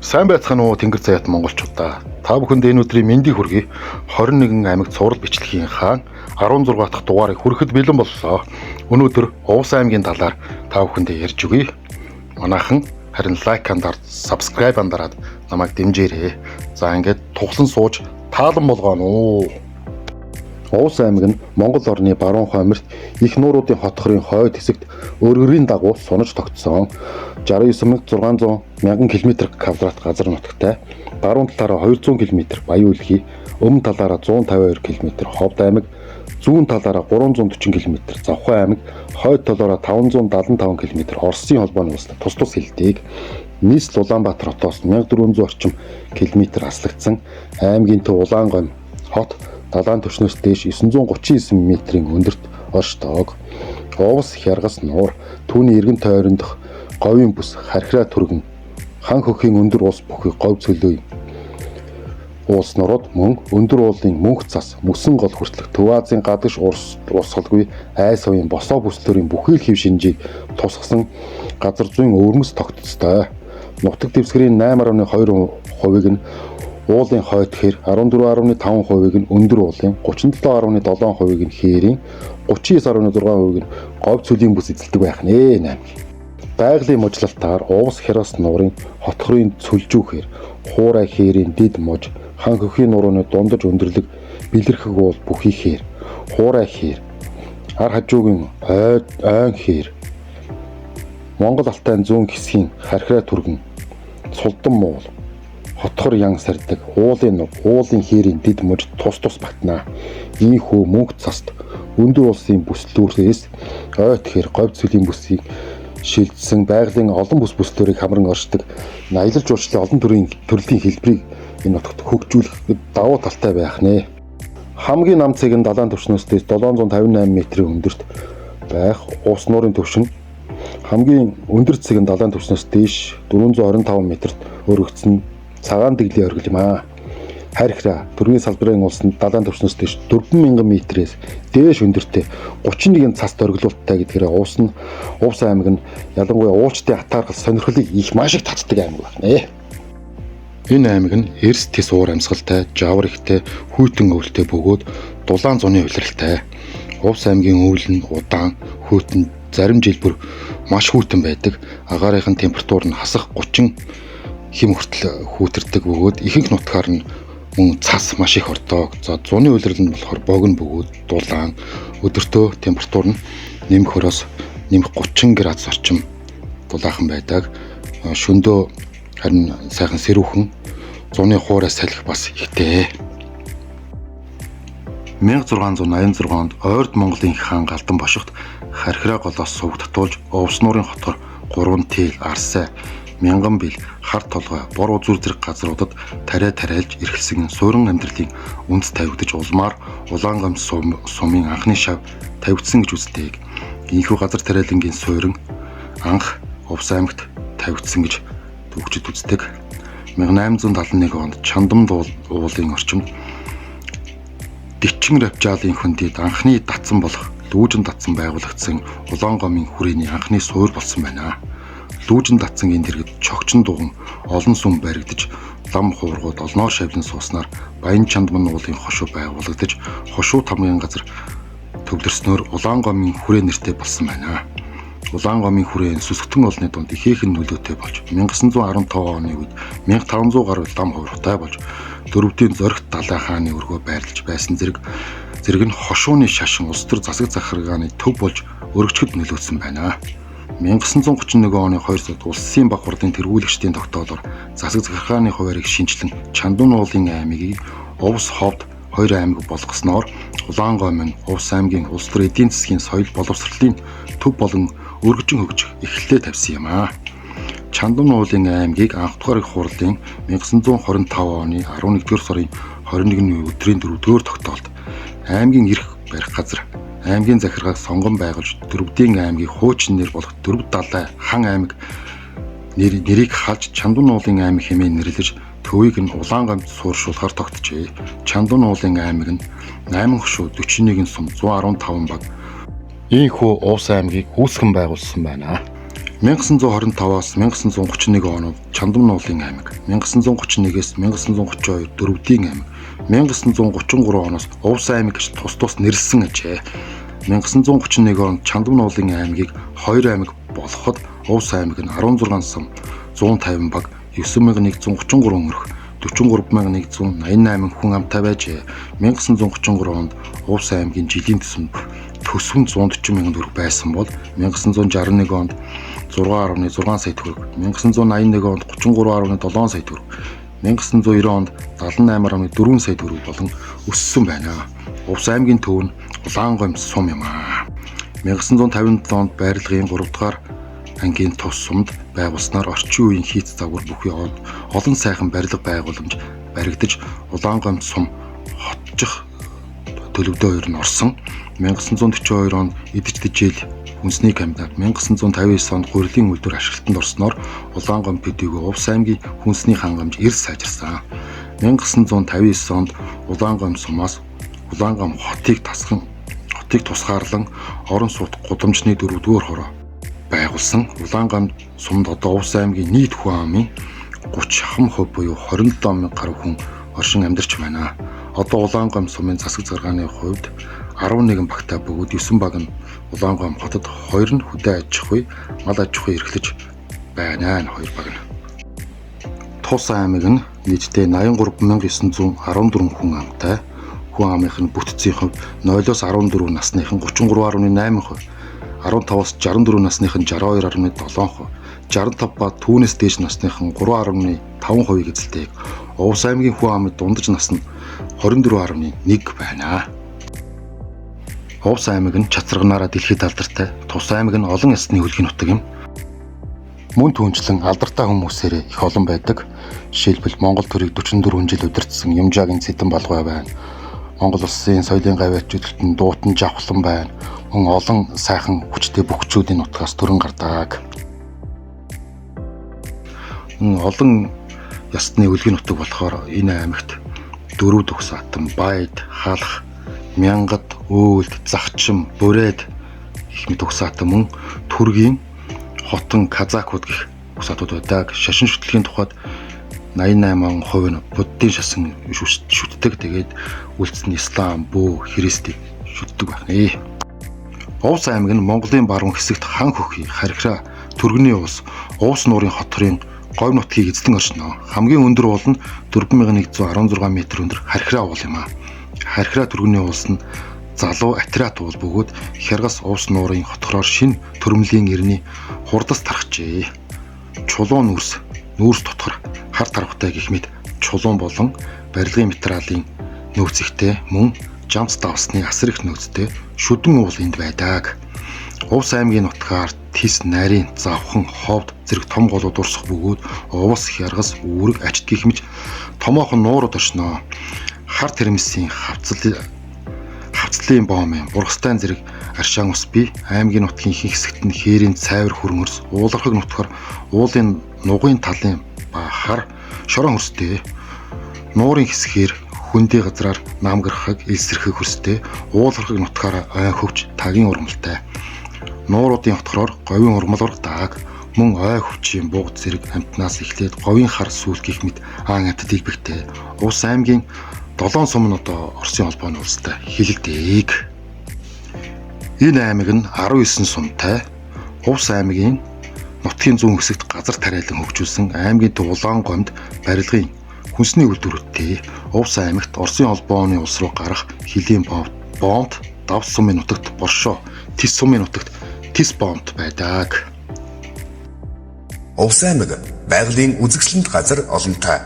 Сайн байцгаана уу, Тэнгэр заяат монголчуудаа. Та бүхэнд энэ өдрийн мэндийг хүргэе. 21 аймагт цуврал бичлэгийн хаан 16 дахь дугаарыг хүрэхэд бэлэн боллоо. Өнөөдөр Увс аймгийн талаар та бүхэндээ ярьж өгье. Манайхан харин like андар, subscribe андараад намайг дэмжээрэй. За, ингээд тухлан сууж таалан болгооно уу. Увс аймаг нь Монгол орны баруун хойморт, их нууруудын хотхорын хойд хэсэгт өргөрийн дагуу сунаж тогтсон. 69 600 мянган км квадрат газар нутагтай. Баруун талаараа 200 км Баян-Үлгий, өмнө талаараа 152 км Ховд аймаг, зүүн талаараа 340 км Завхай аймаг, хойд талаараа 575 км Оросын холбооны улсад тус тус хилдэг. Нийслэл Улаанбаатар хотоос 1400 орчим километр аслагдсан аймгийн төв Улаангойм хот далайн түвшнээс дээш 939 метрийн өндөрт оршдог. Увс Хяргас нуур, түүний эргэн тойрондох говийн бүс, хархираа түргэн, хан хөхийн өндөр ус бүхий говь цөлөө уулс нурууд, мөн өндөр уулын мөнх цас, мөсөн гол хүртэлх Төв Азийн гадагш урсгалгүй айс хувийн босоо бүслүүрийн бүхий л хэв шинжийг тусгасан газар зүйн өвөрмөц тогтцтой. Нутаг дэвсгэрийн 8.2 хувийг нь уулын хойд хэр, 14.5 хувийг нь өндөр уулын, 37.7 хувийг нь хээрийн, 39.6 хувийг нь говь цөлийн бүс эзэлдэг байх нэ 8. Байгалийн мужлалтаар Увс Хяргас нуурын хотхорын цөлжүүхээр, Хуурай хээрийн дэд муж, хан хөхийн нурууны дундаж өндөрлөг бэлэрхэг уул бүхий хээр, Хуурай хээр, ар хажуугийн ойн хээр, Монгол Алтайн зүүн хэсгийн хархираа түргэн, Цулдан муул, хотхор ян сардаг, уулын нуг, уулын хээрийн дэд муж тус тус батнаа. Ийхүү мөнх цаст өндөр улсын бүслүүрээс ойт хэр, говь цөлийн бүсийг шилжсэн байгалийн олон бүс бүслүүрийг хамран оршдог аялал жуулчлалын олон төрлийн төрлийн хэлбэрийг энэ нутагт хөгжүүлэхэд давуу талтай байх нэ. Хамгийн нам цэг нь далайн түвшнээс дээш 758 метрийн өндөрт байх Увс нуурын түвшин, хамгийн өндөр цэг нь далайн түвшнээс дээш 425 метрт өргөцсөн Цагаан дэглийн оргил юм аа. Хархираа түргийн салбарын улс нь далайн түвшнээс дээш 4000 метрээс дээш өндөртэй 31 цаст оргилуулттай гэдгээрээ Увс нь Увс аймаг нь ялангуяа уулчдын атаархал сонирхлыг их маш их татдаг аймаг байна. Энэ аймаг нь эрс тэс уур амьсгалтай, жавар ихтэй, хүйтэн өвөлтэй бөгөөд дулаан зуны улиралтай. Увс аймгийн өвөл нь удаан, хүйтэн, зарим жил бүр маш хүйтэн байдаг. Агаарын температур нь хасах 30 хэм хүртэл хүүтэрдэг бөгөөд ихэнх нутгаар нь мөн цас маш их ордог. За, зуны улирал нь болохоор богино бөгөөд дулаан, өдөртөө температур нь нэмэх 20-оос нэмэх 30 градус орчим дулаахан байдаг. Шөнөдөө харин сайхан сэрүүхэн, зуны хуурай салхи бас ихтэй. 1686 онд Ойрд Монголын хаан Галдан бошигт Хархираа голоос сувг татуулж Увс нуурын хотоор 3 тээл, Арсай, Мянган бил, Хар толгой, бор үзүүр зэрэг газруудад тариа тариалж эрхэлсэн суурин амьдралын үндэс тавигдаж, улмаар Улаангойм сумын анхны шав тавигдсан гэж үздэг. Ийнхүү газар тариалангийн суурин анх Увс аймагт тавигдсан гэж түүхчид үздэг. 1871 онд Чандамд уулын орчимд Дичин Равжаалын хөндийд анхны дацсан болох Лүүжин дацсан байгуулагдсан Улаангомын хүрээний анхны суур болсон байна. Лүүжин дацангийн дэргэд чогчин дуган олон сүм баригдаж, лам хуврагууд олноор шавлан сууснаар Баян Чандман уулын хошуу байгуулагдаж, хошуу тамгын газар төвлөрснөөр Улаангомын хүрээ нэртэй болсон байна. Улаангомын хүрээ нь сүсгтэн олны дунд ихээхэн нөлөөтэй болж, 1915 оны үед 1500 гаруй лам хуврагтай болж, дөрөвдийн зоригт далай хааны өргөө байрлаж байсан зэрэг зэрэг нь хошууны шашин улс төр засаг захиргааны төв болж өргөжөхөд нөлөөлсөн байна. 1931 оны 2 сард улсын баг хурлын тэргүүлэгчдийн тогтоолоор засаг захиргааны хуваарийг шинэчлэн Чандун уулын аймгийг Увс, Ховд хоёр аймаг болгосноор Улаангойм нь Увс аймгийн улс төр эдийн засгийн, соёл боловсролын төв болон өргөжин хөгжих эхлэлээ тавьсан юм аа. Чандун уулын аймгийг анхдугаар их хурлын 1925 оны 11-р сарын 21-ний өдрийн 4-р тогтоолд аймгийн эрх барих газар, аймгийн захиргааг сонгон байгуулж, дөрвдийн аймгийг хуучин нэр болох Дөрөв далай хан аймаг нэрийг халж, Чандун уулын аймаг хэмээн нэрлэж, төвийг нь Улаангоймд суурьшуулахар тогтжээ. Чандун уулын аймаг нь 8 хошуу, 41 сум, 115 баг. Ийхүү Увс аймгийг үүсгэн байгуулсан байна. 1925-аас 1931 онууд Чандам нуулын аймаг, 1931-ээс 1932 Дөрөвдийн аймаг, 1933 оноос Увс аймаг гэж тус тус нэрлэсэн ажээ. 1931 онд Чандам нуулын аймгийг 2 аймаг болгоход Увс аймаг нь 16 сум 150 баг 9133 өнгөрөх 43188 хүн амтай байжээ. 1933 онд Увс аймгийн жилийн төсөв төсвөн 140 мянган төгрөг байсан бол 1961 онд 6.6 сая төгрөг, 1981 онд 33.7 сая төгрөг, 1990 онд 78.4 сая төгрөг болон өссөн байна. Увс аймгийн төв нь Улаангойм сум юм аа. 1957 онд байрлагын 3 дугаар ангийн тус сумд байгуулснаар орчин үеийн хийц загвар бүхий олон сайхан барилга байгууламж баригдаж Улаангойм сум хотжих төлөвдөө хоёр нь орсон. 1942 онд идэж тэжээл хүнсний комбинат, 1959 онд гурилын үйлдвэр ашиглалтанд орсноор Улаангойм төдийгүй Увс аймгийн хүнсний хангамж эрс сайжирсан. 1959 онд Улаангойм сумаас Улаангойм хотыг тасхан хотыг тусгаарлан орон сууц гудамжны 4-р хороо байгуулсан. Улаангойм сумд одоо Увс аймгийн нийт хүн амын 30% буюу 27 мянга гаруй хүн оршин амьдарч байна. Одоо Улаангойм сумын засаг заргааны хувьд 11 багтай бөгөөд 9 баг нь Улаангойм хотод, 2 нь хөдөө аж ахуй, мал аж ахуй эрхлэж байна. Энэ хоёр баг нь. Тус аймаг нь нийтдээ 83914 хүн амтай. Хүн амынх нь бүтцийн хувьд 0-оос 14 насныхан 33.8%, 15-аас 64 насных нь 62.7%, 65 ба түүнээс дээш насныхан 3.5%-ийг эзэлдэг. Увс аймгийн хүн амын дундаж нас нь 24.1 байна. Увс аймаг нь чацарганаараа дэлхийд алдартай. Тус аймаг нь олон ясны хөлгийн нутаг юм. Мөн түнчлэн алдартай хүмүүсээр их олон байдаг. Жишээлбэл, Монгол төрийг 44 жил удирдсан Юмжаагийн Цэдэн Балгай байна. Монгол улсын соёлын гавьяат жүжигчдэн Дуутан Жавхлан байна. Мөн олон сайхан хүчтэй бөхчүүдийн нутгаас төрөн гардаг. Мөн олон ясны өлгийн нутаг болохоор энэ аймагт дөрөв төгс атан, байд, халах, мянгад, өөлд, захчим, бүрээд гэх мэт төгс атан, мөн Түргийн, хотон, казакууд гэх төгс атууд байдаг. Шашин шүтлэгийн тухайд 88% нь буддын шашин шүтдэг. Тэгээд үлдсэн нь ислам, бөө, христийг шүтдэг байна. Увс аймаг нь Монголын баруун хэсэгт хан хөхий, Хархираа, Түргэний улс, Увс нуурын хотхорын говь нутгийг эзлэн оршино. Хамгийн өндөр уул нь 4116 м өндөр Хархираа уул юм аа. Хархираа Түргэний улс нь залуу Атрат уул бөгөөд Хяргас Увс нуурын хотхороор шинэ төрөмлийн эртний хурдас тархжээ. Чулуун нүрс, нүүрс дотгор хар тарватай гэх мэт чулуун болон барилгын материалын нөөц ихтэй, мөн жамц давсны асар их нөөцтэй шүдэн уул энд байдаг. Увс аймгийн нутгаар Тис, Нарийн, Завхан, Ховд зэрэг том голууд урсах бөгөөд Увс, Хяргас, Үүрэг, Ачит гэх мэт томоохон нуурууд оршино. Хар тэрмсийн хавцлын боом, Бургастай зэрэг аршаан ус бий. Аймгийн нутгийн ихэнх хэсэгт нь хээрийн цайвар хүрэн хөрс, уулархаг нутгаар уулын нугын талын ба хар шорон хөрстэй. Нуурын хэсгээр хөндий газраар намгархаг, элсэрхэг хөрстэй, уулархаг нутгаараа ой хөвч, тагийн урмалтай. Нууруудын хотхороор говийн урмал ургадаг. Мөн ой хөвчийн буг зэрэг амьтнаас эхлээд говийн хар сүүл гэх мэт аан амьтад илбэгтэй. Увс аймгийн 7 сум нь одоо Оросын холбооны улстай хилэлдэг. Энэ аймаг нь 19 сумтай. Увс аймгийн нутгийн зүүн хэсэгт газар тариалан хөгжүүлсэн аймгийн төв Улаангоймд барилгын хүнсний үйлдвэрүүдтэй. Увс аймагт Оросын холбооны улс руу гарах хилийн боомт Давс сумын нутагт Боршоо, Тис сумын нутагт Тис боомт байдаг. Увс аймаг байгалийн үзэсгэлэнт газар олонтой.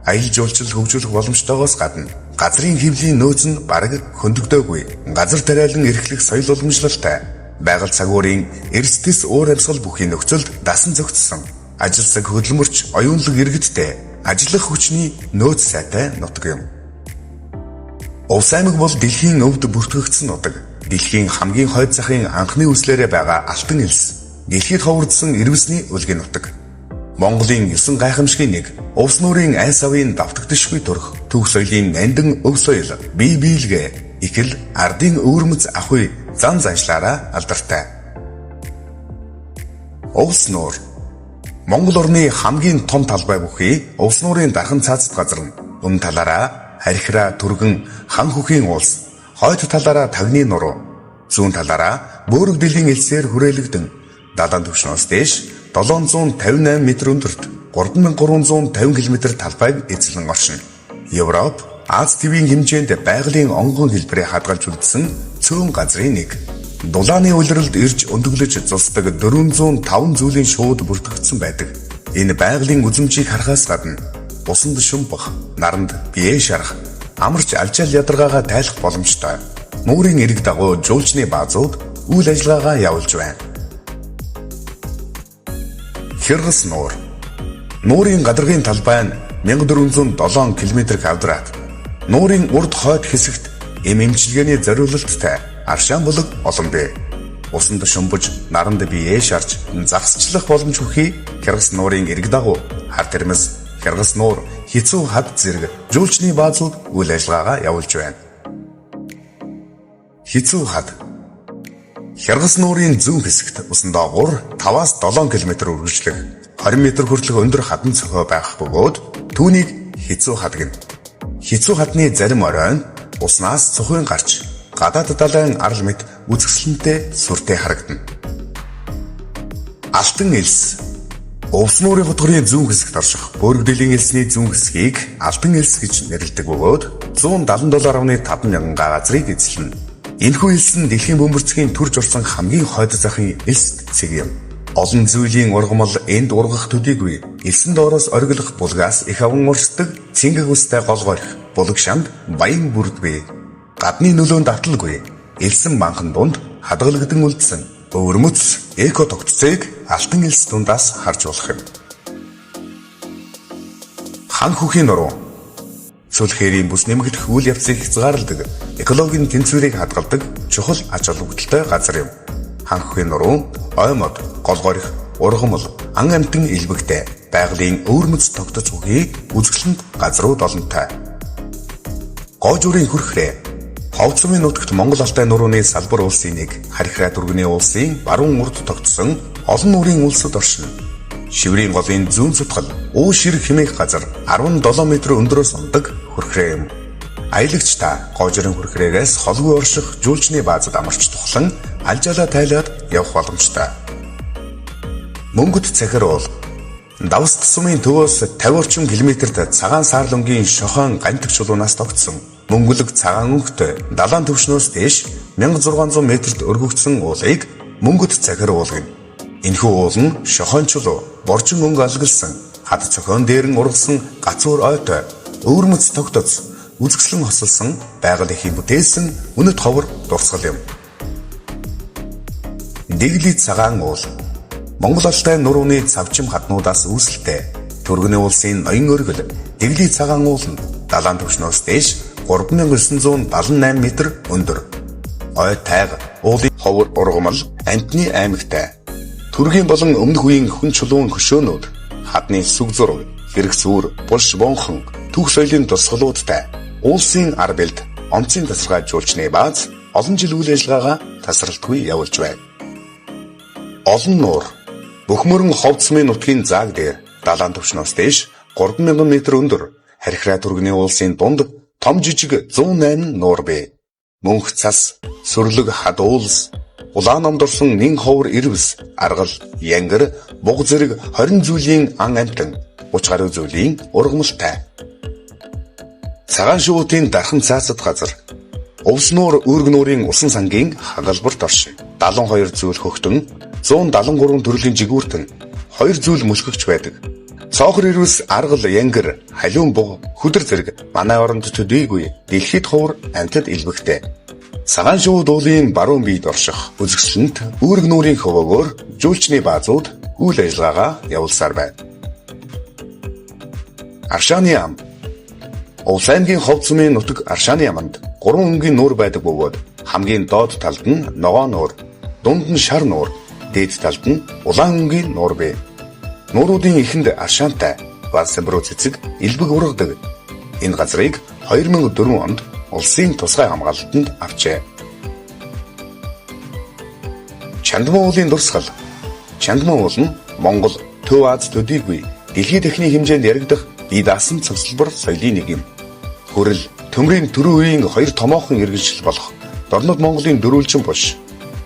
Аялал жуулчлал хөгжүүлэх боломжтойгоос гадна газрын хэвлийн нөөц нь бараг хөндөгдөөгүй. Газар тариалан эрхлэх соёл уламжлалтай. Байгаль цагуурын эрс тэс уур амьсгал бүхий нөхцөлд дасан зохицсон. Ажилсаг хөдөлмөрч оюунлаг иргэдтэй ажиллах хүчний нөөц сайтай нутаг юм. Увс аймаг бол дэлхийн өвд бүртгэгдсэн нутаг. Дэлхийн хамгийн хойд захын анхны үслээрээ байгаа Алтан элс. Дэлхийд ховордсон ирвэсний улгийн нутаг. Монголын 9 гайхамшигын нэг Увс нуурын ай савын давтагдашгүй төрх, төв соёлын нандин өв соёл, бие биелгээ, ихэл ардын өвөрмөц ахуй зан заншлаараа алдартай. Увс нуур. Монгол орны хамгийн том талбай бүхий Увс нуурын дархан цаазат газар нь өмнө талаараа Хархираа, Түргэн, Хан Хүхийн уулс, хойд талаараа Тагны нуруу, зүүн талаараа Бөөрөг дэлийн элсээр хүрээлэгдэн далайн түвшнөөс дээш 758 м өндөрт 3350 км талбайг эзлэн оршино. Европ, Аз тивийн хэмжээнд байгалийн онгон хэлбэрээ хадгалж үлдсэн цөөн газрын нэг. Дулааны улиралд ирж өндөглөж зусдаг 405 зүйлийн шууд бүртгэгдсэн байдаг. Энэ байгалийн үзэмжийг харахаас гадна усанд шумбах, наранд бие шарах, амарч алжаал ядаргаагаа тайлах боломжтой. Нуурын эрэг дагуу жуулчны баазууд үйл ажиллагаагаа явуулж байна. Хяргас нуур. Нуурын гадаргын талбай нь 1407 км квадрат. Нуурын урд хойд хэсэгт эм эмчилгээний зориулалттай аршаан булаг олон бий. Усанд шумбаж, наранд биеэ шарж, загасчлах боломж бүхий Хяргас нуурын эрэг дагуу хар тэрмэс, Хяргас нуур, хэцүү хад зэрэг жуулчны баазууд үйл ажиллагаагаа явуулж байна. Хэцүү хад. Хяргас нуурын зүүн хэсэгт усан доогуур 5-аас 7 км үргэлжлэх 20 м хүртэлх өндөр хадан цохио байх бөгөөд түүнийг хэцүү хад гэнэ. Хэцүү хадны зарим орой нь уснаас цохин гарч гадаад далайн арал мэт үзэсгэлэнтэй сүртэй харагдана. Алтан элс. Увс нуурын хотгорын зүүн хэсэгт орших Бөөрөг дэлийн элсний зүүн хэсгийг Алтан элс гэж нэрлэдэг бөгөөд 177.5 мянган га газрыг эзэлнэ. Энэхүү элс нь дэлхийн бөмбөрцгийн төрж орсон хамгийн хойд захын элс цэг юм. Олон зүйлийн ургамал энд ургах төдийгүй элсэн доороос ориглох булгаас их аван урсдаг цэнгэг үстэй гол горих булаг шанд баян бүрд бий. Гадны нөлөөнд авталгүй элсэн банхан дунд хадгалагдан үлдсэн өвөрмөц эко тогтцыг алтан элс дундаас харж болох юм. Хан Хүхийн нуруу. Цүлхээрийн бүс нэмэгдэх үйл явцыг хязгаарладаг, экологийн тэнцвэрийг хадгалдаг чухал ач холбогдолтой газар юм. Хан Хүхийн нуруу ой мод, гол горих, ургамал, ан амьтан элбэгтэй, байгалийн өвөрмөц тогтоц бүхий үзэсгэлэнт газрууд олонтой. Гоожурын хөрхрээ. Ховцомын нутагт Монгол Алтай нурууны салбар улсын нэг Хархираа түргэний улсын баруун урд тогтсон олон нуурын улсад оршино. Шиврийн голын зүүн цутгал уу шир хэмээх газар 17 м өндрөөс ундаг хөрхрээ юм. Аялагч та Гоожурын хөрхрээгээс холгүй орших жуулчны баазад амарч тухлан алжаалаа тайлаад явах боломжтой. Мөнгөд цахир уул. Давст сумын төвөөс 50 орчим километрт цагаан саарлонгийн шохоон гантик чулуунаас тогтсон мөнгөлөг цагаан өнгөтэй далайн түвшнөөс дээш 1600 метрт өргөгдсөн уулыг Мөнгөд цахир уул гэнэ. Энэхүү уул нь шохоон чулуу, боржин өнгө алгалсан, хад цохион дээр нь ургасан гацуур ойтой, өвөрмөц тогтоц, үзэсгэлэн хосолсон байгаль эхийн бүтээсэн үнэт ховор дурсгал юм. Дэгли цагаан уул. Монгол Алтай нурууны цавчим хаднуудаас үүсэлтэй Түргэний улсын ноён өргөл Дэгли цагаан уул нь далайн түвшнөөс дээш 3978 м өндөр. Ой тайга, уулын ховор ургамал, амьтны аймагтай. Түргийн болон өмнөх үеийн хүн чулуун хөшөөнүүд, хадны сүг зураг, хэрэгцүүр, булш бонхон, түүх соёлын дурсгалуудтай, уулсын ар бэлд, онцын тасархай жуулчны бааз олон жил үйл ажиллагаагаа тасралтгүй явуулж байна. Олон нуур. Бөхмөрөн Ховцмын нутгийн зааг дээр далайн түвшнөөс дээш 3000 м өндөр Хархираа түргэний уулсын дунд том жижиг 108 нуур бий. Мөнх цас, сүрлэг хад уулс, улаан номд орсон нэн ховор ирвэс, аргал, янгар, буг зэрэг 20 зүйлийн ан амьтан, 30 гаруй зүйлийн ургамалтай. Цагаан шувуутын дархан цаацад газар. Увс нуур үүрэг нуурын усан сангийн хагалбарт оршин. 72 зүйл хөхтөн, 173 төрлийн жигүүртэн, 2 зүйл мөлхөгч байдаг. Цоохор ирвэс, аргал, янгар, халиун буг, хүдэр зэрэг манай оронд төдийгүй дэлхийд ховор амьтад элбэгтэй. Цагаан шувууд уулын баруун биед орших үзэсгэлэнт үүрэг нуурын хөвөөгөөр жуулчны баазууд үйл ажиллагаагаа явуулсаар байна. Аршааны ам. Увс аймгийн Ховд сумын нутаг Аршааны аманд 3 өнгийн нуур байдаг бөгөөд хамгийн доод талд нь ногоон нуур, дунд нь шар нуур, дээд талд нь улаан өнгийн нуур бий. Нууруудын эхэнд аршаантай валсамбруу цэцэг элбэг ургадаг. Энэ газрыг 2004 онд улсын тусгай хамгаалалтанд авчээ. Чандмаа уулын дурсгал. Чангман уул нь Монгол, Төв Аз төдийгүй дэлхий дахны хэмжээнд яригдах бие даасан цогцлбор соёлын нэг юм. Хүрэл төмрийн түрүү үеийн хоёр томоохон иргэншил болох Дорнод Монголын дөрвөлжин буш,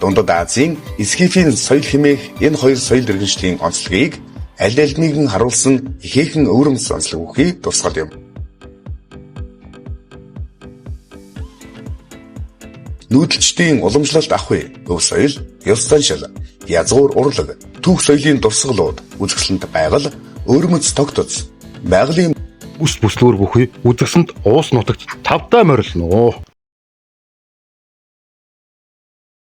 Дундад Азийн Скифийн соёл хэмээх энэ хоёр соёл иргэншлийн онцлогийг аль альнийг нь харуулсан ихээхэн өвөрмөц онцлог бүхий дурсгал юм. Нүүдэлчдийн уламжлалт ах вэ, өв соёл, ёс заншил, язгуур урлаг, түүх соёлын дурсгалууд, үзэсгэлэнт байгаль, өвөрмөц тогтоц, байгалийн Бүс бүслүүр бүхий үзэсгэлэнт уус нутагт тавтай морилно.